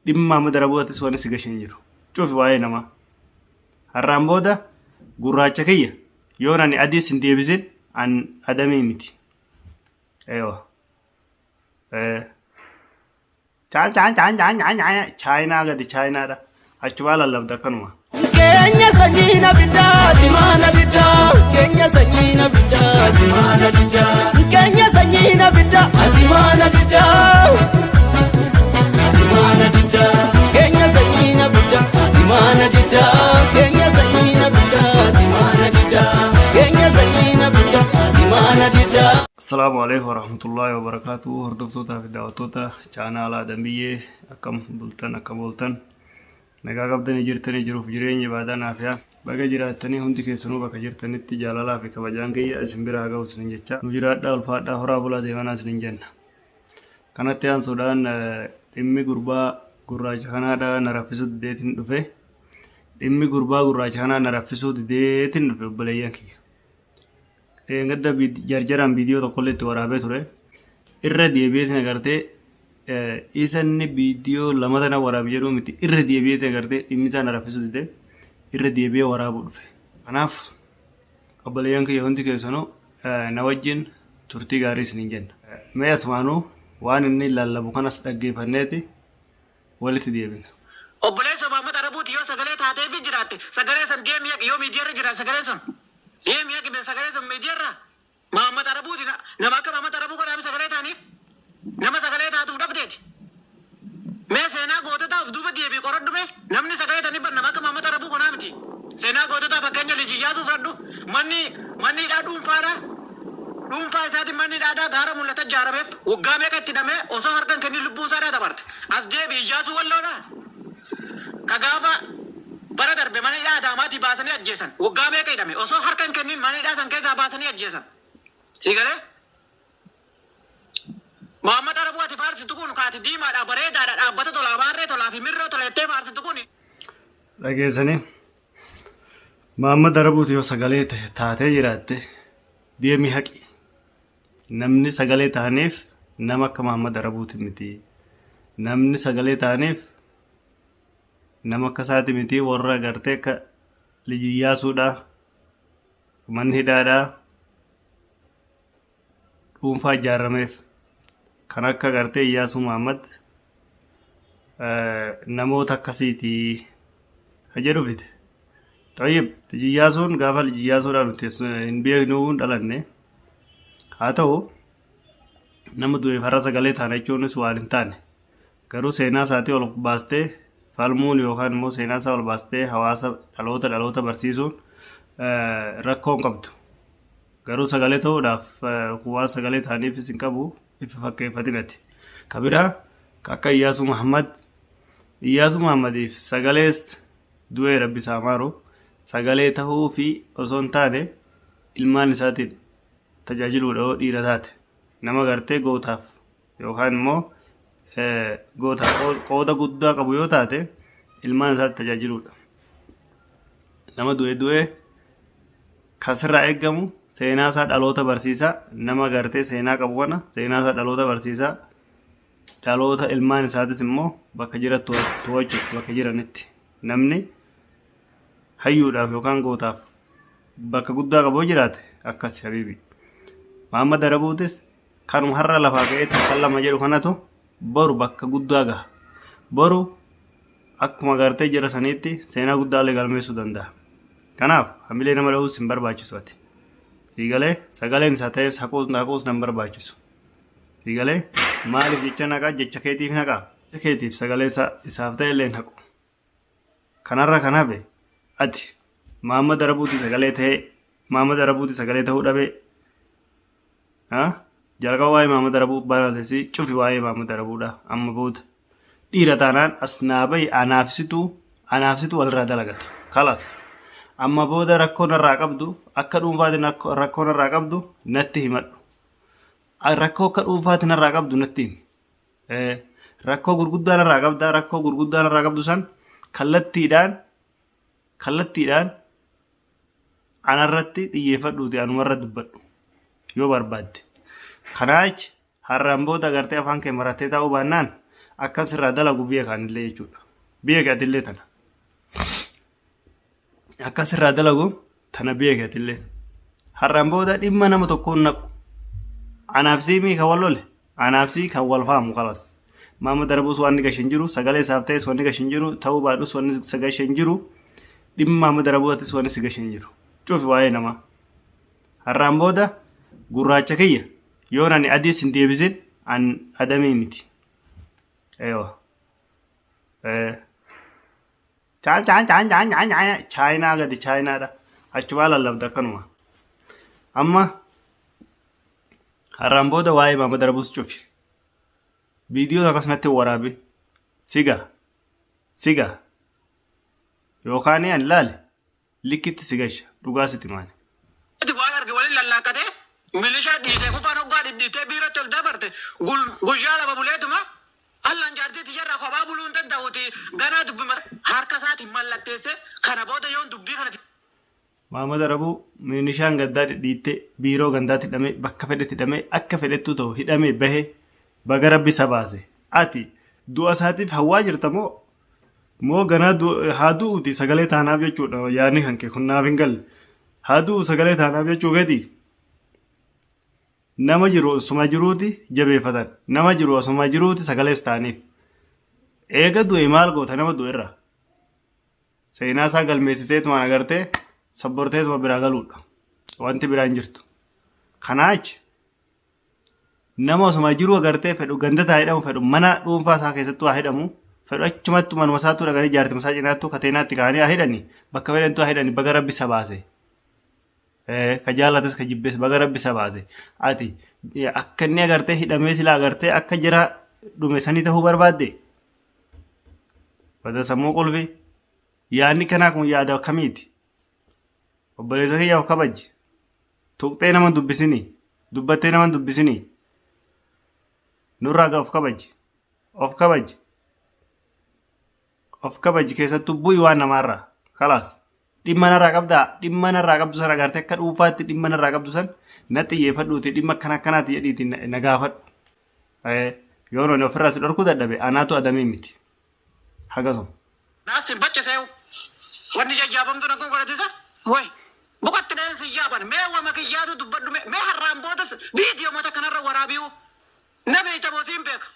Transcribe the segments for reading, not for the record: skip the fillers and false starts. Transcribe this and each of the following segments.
Dhimma Mahammad Arabuutis wanni si gashe hin jiru. Cufi waa'ee namaa. Har'aan booda gurraacha kiyya yoon ani adiis hin deebisin an adamii miti. Eewa. Caan caan caan caan caan caan chaayinaa gadi chaayinaadha. Achumaa lallabda akkanuma. Keenya sanyii na biddaa dimaana diddaa. Keenya sanyii na biddaa dimaana diddaa. Keenya sanyii na biddaa dimaana diddaa. Dimaana diddaa. Keenya sanyii na biddaa dimaana diddaa. Keenya sanyii na biddaa dimaana diddaa. Keenya sanyii na biddaa dimaana diddaa. Assalaamu alaikum warahmatullaahi wabarakaatu. Hordoftootaa fi daawwattoota chaanaala Adambiyyee akkam bultan akkam ooltan. Nagaa qabdanii jirtanii jiruuf jireenya ibaadaa naafiyaa. Baga jiraattanii hundi keessanuu bakka jirtanitti jaalalaa fi kabajaan kiyya isin bira haa ga'u isinin jecha. Nu jiraadhaa ulfaadhaa horaa bulaa deemanaa isinin jenna. Kanatti aansuudhaan dhimmi gurbaa gurraacha kanaadha na raffisuu dideetiin dhufe. Dhimmi gurbaa gurraacha kanaa na raffisuu dideetiin dhufe obboleeyyan kiyya. Dheengadda jarjaraan viidiyoo tokkollee itti waraabee ture. Irra deebi'eetiin agartee isa inni viidiyoo lama tana waraabe jedhuu miti irra deebi'eetiin agartee dhimmi isaa na raffisuu dide irra deebi'ee waraabuu dhufe. Kanaaf obboleeyyan kiyya hundi keessanuu na wajjin turtii gaarii isiniin jenna. Mee asumaanuu waan inni lallabu kanas dhaggeeffanneeti walitti deebina. Obboleessa Muhammad Arabuuti yoo sagalee taateefi jiraatte sagalee san deemi haqi yoo miidiyaa irra jiraate sagaleen sun deemi haqi mee sagalee sun miidiyaa irraa Muhammad Arabuuti nama akka Muhammad Arabuu kanaaf sagalee taaniif nama sagalee taatuuf dhabdeeti mee seenaa goototaa of duuba deebii qoradhu mee namni sagalee tanii bar nama akka Muhammad Arabuu kanaa miti seenaa goototaa fakkeenya Liji Iyyaasuu fudhadhu manni manni hidhaa dhuunfaadha Dhuunfaa isaatiin manni dhaadaa gaara mul'ata ijaarameef waggaa meeqa itti hidhamee osoo harka hin kennin lubbuun isaa dabarte. As deebi'i Iyyaasuu Walloodhaa? Ka gaafa bara darbe mana hidhaa Adaamaatii baasanii ajjeesan waggaa meeqa hidhame osoo harka hin kennin mana hidhaa san keessaa baasanii ajjeesan. Sii galee? Muhammad Arabuu ati faarsitu kun ka ati diimaadha bareedaadha dhaabbata tolaa baarree tolaa fi mirroo tola jettee faarsitu kun Dhageessanii Mahammad Arabuuti yoo sagalee taatee jiraatte deemii haqi. Namni sagalee ta'aniif nama akka Mahammad Arabuuti miti. Namni sagalee ta'aniif nama akka isaati miti warra agartee akka Liji Iyyaasuudha. Manni hidhaadha. Dhuunfaa ijaarameef kan akka agartee Iyyaasuu Mahammad namoota akkasiiti ka jedhu fide. Xayyib Liji Iyyaasuun gaafa Liji Iyyaasuudhaan nuti hin beeknu hin dhalanne. Haa ta'u nama du'eef har'a sagalee taana jechuunis waan hin taane. Garuu seenaa isaatii ol baastee falmuun yookaan immoo seenaa isaa ol baastee hawaasa dhaloota dhaloota barsiisuun rakkoo hin qabdu. Garuu sagalee ta'uudhaaf waan sagalee ta'aniifis hin qabu ifa fakkeeffatin ati. Ka biraa ka akka Iyyaasuu Mahammad Iyyaasuu Mahammadiif sagalees du'ee rabbi isaa maaru sagalee tahuu fi osoo hin taane ilmaan isaatiin tajaajiluudha yoo dhiira taate nama gartee gootaaf yookaan immoo gootaaf qooda guddaa qabu yoo taate ilmaan isaatti tajaajiluudha. Nama du'e du'e kan sirraa eegamu seenaa isaa dhaloota barsiisaa nama gartee seenaa qabu kana seenaa isaa dhaloota barsiisaa dhaloota ilmaan isaatis immoo bakka jiran to'achuu bakka jiranitti namni hayyuudhaaf yookaan gootaaf bakka guddaa qabu yoo jiraate akkas habiibi. Mahammad Arabuutis kanuma har'a lafaa ka'ee takka lama jedhu kanatu boru bakka guddaa gaha. Boru akkuma gartee jara saniitti seenaa guddaa illee galmeessuu danda'a. Kanaaf hamilee nama dha'uus hin barbaachisu ati. Sii galee sagaleen isaa ta'eef haquus haquus nan barbaachisu. Sii galee maaliif jecha naqaa jecha keetiif naqaa jecha keetiif sagalee isaa isaaf ta'e illee hin haqu. Kanarra kan hafe ati Mahammad Arabuuti sagalee ta'ee Mahammad Arabuuti sagalee ta'uu dhabee Jalqaba waa'ee Mahammad Arabuu baasessi cufi waa'ee Mahammad Arabuudha amma booda. Dhiira taanaan as naa bahi anaaf situu anaaf situu walirraa dalagata. Kalas. Amma booda rakkoo narraa qabdu akka dhuunfaatiin rakkoo narraa qabdu natti himadhu. Rakkoo akka dhuunfaatti narraa qabdu natti himi. Rakkoo gurguddaa narraa qabda rakkoo gurguddaa narraa qabdu san kallattiidhaan kallattiidhaan anarratti xiyyeeffadhuuti anumarra dubbadhu yoo barbaadde. Kanaa achi har'aan booda agartee afaan kee marattee taa'uu baannaan Akkan sirraa dalagu beekaanillee jechuudha. Beeki atillee tana. Akka sirraa dalagu tana beeki atillee. Har'aan booda dhimma nama tokkoon naqu. Anaaf siimii kan wal lole. Anaaf sii kan wal faamu kalas. Maama darbuus waan ni gashe hin jiru. Sagalee isaaf ta'es wanni gashe hin jiru. Ta'uu baadhus wanni isa gashe hin jiru. Dhimma maama darbuu atis wanni si gashe hin jiru. Cufi waa'ee namaa. Har'aan booda gurraacha kiyya yoon ani adiis hin deebisin an adamii miti. Eewa. Caan caan caan caan caan caan chaayinaa gadi chaayinaadha. Achumaa lallabda akkanuma. Amma har'aan booda waa'ee maama darbuus cufi. Viidiyoo akkas natti hin waraabin. Siga. Siga. Yookaan ani laale likkitti si gasha. Dhugaa sitti maani. Ati waan arge waliin lallaaqatee milishaa dhiisee kufaan hoggaa dhidhiittee biirootti ol dabarte guyyaa lama buleetuma allaan jaartii tiyyarraa kophaa buluu hin danda'uuti ganaa dubbi harka isaatiin mallatteessee kana booda yoon dubbii kana Maamad Arabuu milishaan gaddaa dhidhiittee biiroo gandaatti hidhamee bakka fedhetti hidhamee akka fedhettuu ta'u hidhamee bahe baga rabbi isa baase. Ati du'a isaatiif hawwaa jirta moo moo ganaa haa du'uuti sagalee taanaaf jechuudha yaadni kan kee kun naaf hin galle. Haa du'u sagalee taanaaf jechuu keetii nama jiru osuma jiruuti jabeeffatan nama jiru osuma jiruuti sagalees ta'aniif. Eega du'e maal goota nama du'e irraa? Seenaa isaa galmeessiteetumaan agartee sabborteetuma biraa galuudha. Wanti biraa hin jirtu. Kanaa achi nama osuma jiruu agartee fedhu ganda taa hidhamu fedhu mana dhuunfaa isaa keessattuu haa hidhamu fedhu achumattu manuma isaattuu dhaqanii jaartima isaa cinaattuu kateenaatti kaa'anii haa hidhani bakka fedhantu haa hidhani baga rabbi isa baase. Ka jaalates ka jibbees baga rabbi isa baase. Ati akka inni agartee hidhamee silaa agartee akka jara dhume sanii ta'uu barbaadde. Bada sammuu qulfi. Yaadni kanaa kun yaada akkamiiti? Obboleessa kiyya of kabaji. Tuqxee nama hin dubbisini. Dubbattee nama hin dubbisini. Nurraa of kabaji. Of kabaji. Of kabaji keessattuu bu'i waan namaarraa. Kalaas. Dhimma narraa qabdaa? Dhimma narraa qabdu san agartee akka dhuunfaatti dhimma narraa qabdu san na xiyyeeffadhuuti dhimma akkana akkanaati jedhiiti na gaafadhu. Yoon ani ofirraa si dhorkuu dadhabe anaatu adamii miti. Hagasuma. Naas sin bacciseewu. Wanni jajjaabamtuun akkuma godhatisa. Way. Bukatti dhaheen sin yaaban. Mee wama kiyyaatu dubbadhu mee. Mee har'aan boodas viidiyoo mata kanarra waraabiyu. Na beekta moo siin beeka.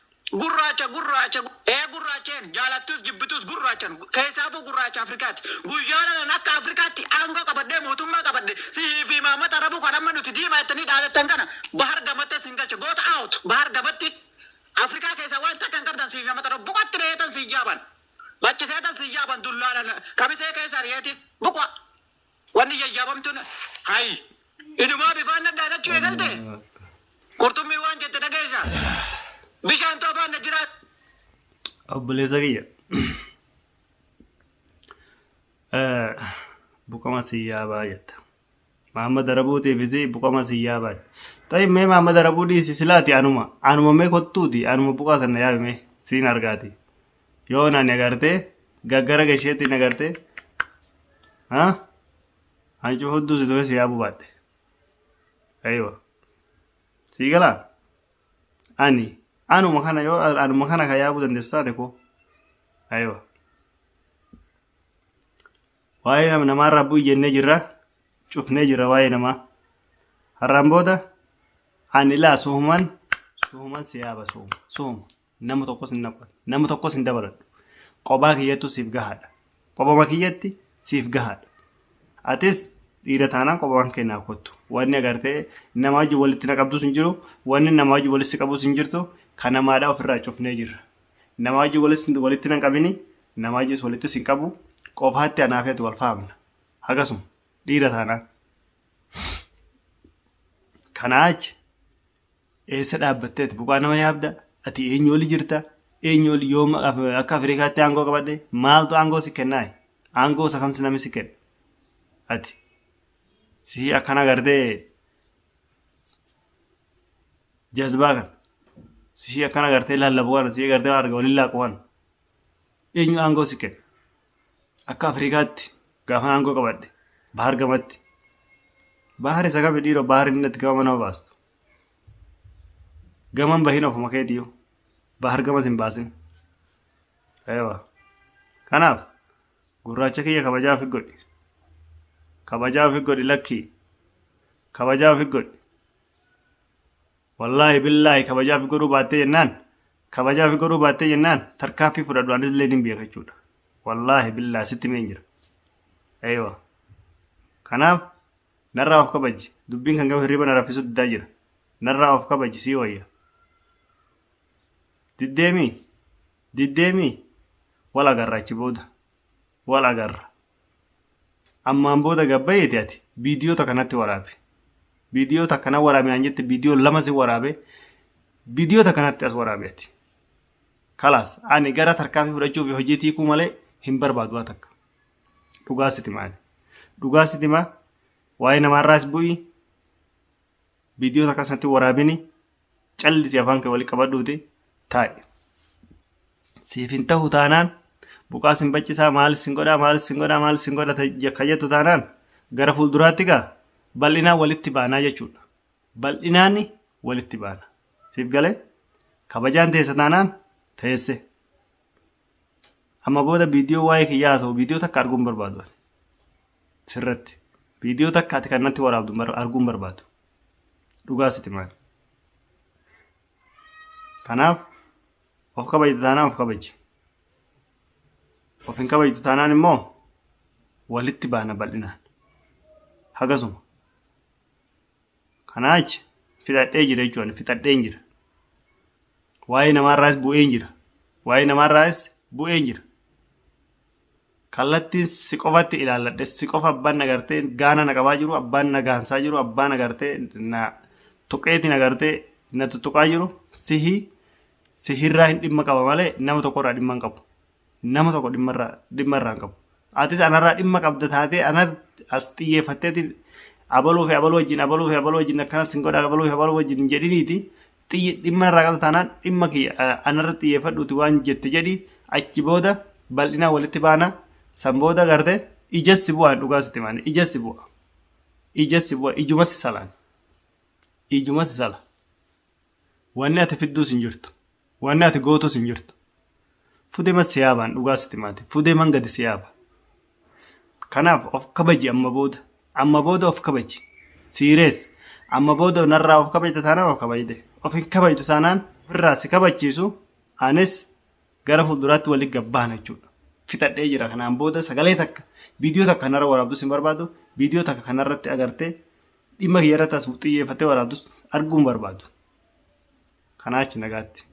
Gurraacha gurraacha ee gurraacheen jaalattus jibbitus gurraachan keessaafuu gurraacha Afrikaati. Guyyaa dhalan akka Afrikaatti aangoo qabadhee mootummaa qabadhe sihii fi Mahammad Arabuu kan amma nuti diimaa jettanii dhaadattan kana bahar gamatti sin galcha. Goota out bahar gamatti Afrikaa keessaa waan takka hin qabdan siif Mahammad Arabuu buqatti dheetan siin jaaban. Bacciseetan siin jaaban dullaadhaan kamisee keessa ari'eeti buqa. Wanni yayyaabamtuun hayi inumaa bifaan nadhaadachuu eegalte qurxummii waan jette dhageessa bishaan toofaan na jiraat. Obboleessa kiyya. Buqama si yaabaa jetta. Mahammad Arabuutiifis buqama si yaabaa. Ta'i mee Mahammad Arabuu dhiisi silaati anuma. Anuma mee kottuuti anuma buqaa sana yaabi mee siin argaati. Yoo nani agartee gaggara gasheetti agartee ha hancu hudduu si tufe si yaabuu baadhe. Aywa. Sii galaa? Ani anuma kana yoo anuma kana ka yaabuu dandeessu taate koo. Aywa. Waa'ee namaarraa bu'i jennee jirra. Cufnee jirra waa'ee namaa. Har'aan booda ani laa suhuman suhuman si yaaba suhuma suhuma. Nama tokkos hin naqu. Nama tokkos hin dabaladhu. Qobaa kiyyattu siif gahaadha. Qobama kiyyatti siif gahaadha. Atis dhiira taanaan qobaan kee naa kottu. Wanni agartee nama wajjin walitti na qabdus hin jiru. Wanni nama wajjin walitti si qabus hin jirtu. Kan namaadhaa ofirraa cufnee jirra. Nama wajjin walitti nan qabini. Nama wajjis walitti sin qabu. Qofaatti anaa fi ati wal faamna. Hagasuma dhiira taanaan. Kanaa achi Eessa dhaabbattee ati buqaa nama yaabda? Ati eenyu oli jirta? Eenyu oli yoom akka Afrikaatti aangoo qabadhe? Maaltu aangoo si kennaa? Aangoo isa kamsi namni si kenna? Ati sihii akkana gartee jazbaa kana sihii akkana gartee lallabu kana sihii gartee waan arga waliin laaqu kana eenyu aangoo si kenna? Akka Afrikaatti gaafa aangoo qabadhe bahar gamatti. Bahar isa kami dhiiroo bahar inni itti gama nama baastu. Gaman bahin ofuma keetiyyuu. Bahar gamas hin baasin. Eewa. Kanaaf gurraacha kiyya kabajaa ofi godhi. Kabajaa ofi godhi lakkii. Kabajaa ofi godhi. Wallaahi billaahi kabajaa ofi godhuu baattee jennaan kabajaa ofi godhuu baattee jennaan tarkaaffii fudhadhu anis illee nin beeka jechuudha. Wallaahi billaahi sitti meen jira. Eewa. Kanaaf narraa of kabaji. Dubbiin kan gama hirriba na raffisuu diddaa jira. Narraa of kabaji sii wayya. Diddeemii? Diddeemii? Wal agarra achi booda. Wal agarra. Ammaan booda gabbayeeti ati viidiyoo takka natti waraabi. Viidiyoo takka na waraabi naan jette viidiyoo lama si waraabe. Viidiyoo takka natti as waraabi ati. Kalaas ani gara tarkaanfii fudhachuu fi hojii tiikuu malee hin barbaadu waa takka. Dhugaa siti maali? Dhugaa siti maa? Waa'ee namaarraas bu'i. Viidiyoo takka sanatti waraabini. Callisi afaan kee wali qabadhuuti taa'i. Siif hin tahu taanaan buqaa sin baccisaa maal sin godhaa maal sin godhaa maal sin godha ka jettu taanaan gara fuulduraatti gaa bal'inaan walitti baanaa jechuudha. Bal'inaan walitti baana. Siif galee kabajaan teessa taanaan teesse. Amma booda viidiyoo waa'ee kiyyaa haasa'u viidiyoo takka arguu hin barbaadu. ani. Sirratti. Viidiyoo takka ati kan natti waraabdu hin arguu hin barbaadu. Dhugaa siti maali? Kanaaf of kabajta taanaan of kabaji. Of hin kabajtu taanaan immoo walitti baana bal'inaan. Hagasuma. Kanaa achi fixadhee jira jechuudha. Fixadheen jira. Waa'ee namaarraas bu'een jira. Waa'ee namaarraas bu'een jira. Kallattiin si qofatti ilaalladhe si qofa abbaan na gartee gaana na qabaa jiru abbaan na gaansaa jiru abbaan agartee na tuqeetiin agartee na tuttuqaa jiru sihi sihirraa hin dhimma qaba malee nama tokkorraa dhimma hin qabu. Nama tokko dhimma irraa dhimma irraa hin qabu. Atis anarraa dhimma qabda taatee ana as xiyyeeffatteetiin abaluu fi abaluu wajjin abaluu fi abaluu wajjin akkanas hin godha abaluu fi abaluu wajjin hin jedhiniiti xiyyi dhimma irraa qabda taanaan dhimma kiyya anarra xiyyeeffadhuuti waan jette jedhi achi booda bal'inaan walitti baana san booda garte ijas si bu'aan dhugaa sitti maane ijas si bu'a ijas si bu'a ijuma si salaan ijuma si sala wanni ati fidduus hin jirtu wanni ati gootus hin jirtu fudema si yaabaan dhugaa sitti maate fudeman gadi si yaaba Kanaaf of kabaji amma booda. Amma booda of kabaji. Siirees amma booda narraa of kabajta taanaan of kabajde. Of hin kabajtu taanaan ofirraa si kabachiisu anis gara fuulduraatti waliin gabbaana jechuudha. Fixadhee jira kanaan booda sagalee takka viidiyoo takka kanarra waraabdus hin barbaadu viidiyoo takka kanarratti agartee dhimma kiyya irratti as xiyyeeffattee waraabdus arguu hin barbaadu. Kanaa achi nagaatti.